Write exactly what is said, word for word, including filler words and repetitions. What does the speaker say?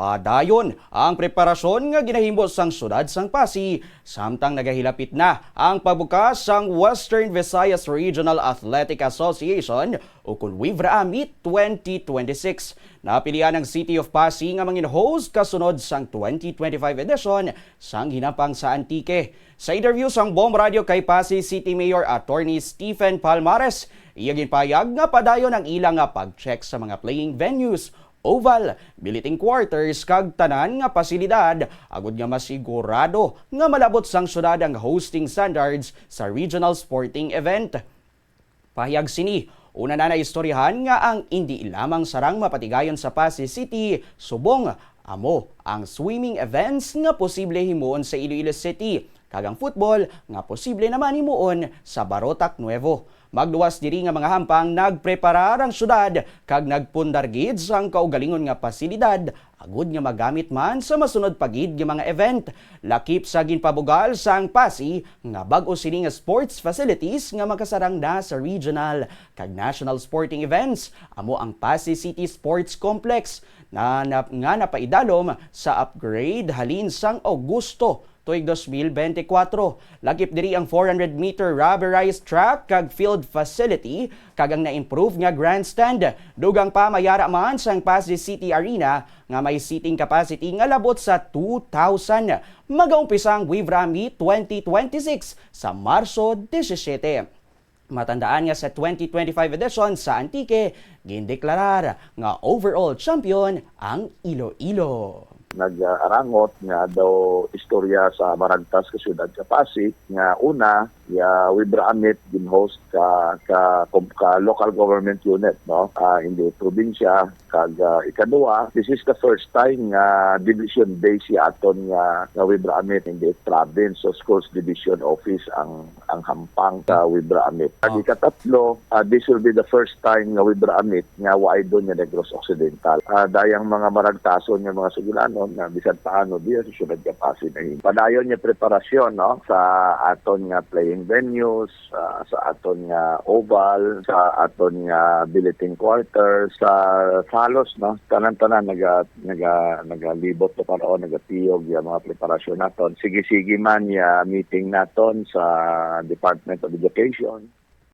Padayon ang preparasyon nga ginahimo sang siyudad sang Passi, samtang nagahilapit na ang pagbukas sang Western Visayas Regional Athletic Association, ukon WIVRA Meet twenty twenty-six. Napilian ang City of Passi nga mangin host kasunod sang twenty twenty-five edition sang Hinampang sa Antique. Sa interview sang Bomb Radio kay Passi City Mayor Attorney Stephen Palmares, iya ginpahayag nga padayon ang ila nga pag-check sa mga playing venues, oval, billeting quarters, kag tanan nga pasilidad, agud nga masigurado nga malabot sang syudad ang hosting standards sa regional sporting event. Pahayag sini, una na naistoryahan nga ang indi lamang sarang mapatigayon sa Passi City subong amo ang swimming events nga posible himuon sa Iloilo City, kag ang football nga posible naman himuon sa Barotac Nuevo. Magluwas diri nga mga hampang, nagpreparar ang syudad kag nagpundar gid sang kaugalingon nga pasilidad agud nga magamit man sa masunod pa gid nga mga event. Lakip sa ginpabugal sang Passi nga bag-o sini nga sports facilities nga makasarang na sa regional kag national sporting events, amo ang Passi City Sports Complex na, na, nga napaidalom sa upgrade halin sang Agosto tuig dos mil bente kwatro. Lakip diri ang four hundred meter rubberized track kag field facility kag ang na-improve nga grandstand. Dugang pa, mayara man sang Passi City Arena nga may seating capacity nga labot sa two thousand. Magaumpisa ang WIVRA Meet twenty twenty-six sa Marso disisiete. Matandaan nga sa twenty twenty-five edition sa Antique, gindeklarar nga overall champion ang Iloilo. Nag-arangot nga daw istorya sa maragtas ka siyudad sa Passi nga una, ya WIVRA Meet gin-host ka, ka, ka local government unit, no? Ah, hindi probinsya, kag, ah, ikaduha, this is the first time nga division base ya aton nga, nga WIVRA Meet, hindi province. So, of course, division office ang, ang hampang sa WIVRA Meet. Kag ikatatlo, ah, this will be the first time nga WIVRA Meet nga waay doon nga Negros Occidental. Ah, dayang mga maragtason nga mga sugulanon nga bisan paano diya sa siyudad ka Passi na hin-, padayon niya preparasyon, no, sa aton nga playing venues, ah, sa aton nga oval, sa aton nga billeting quarters, sa salos, no, tanan-tanan naga, naga, nagalibot to karon, nagatiyog ya mga preparasyon naton. Sige-sige man ya meeting naton sa Department of Education.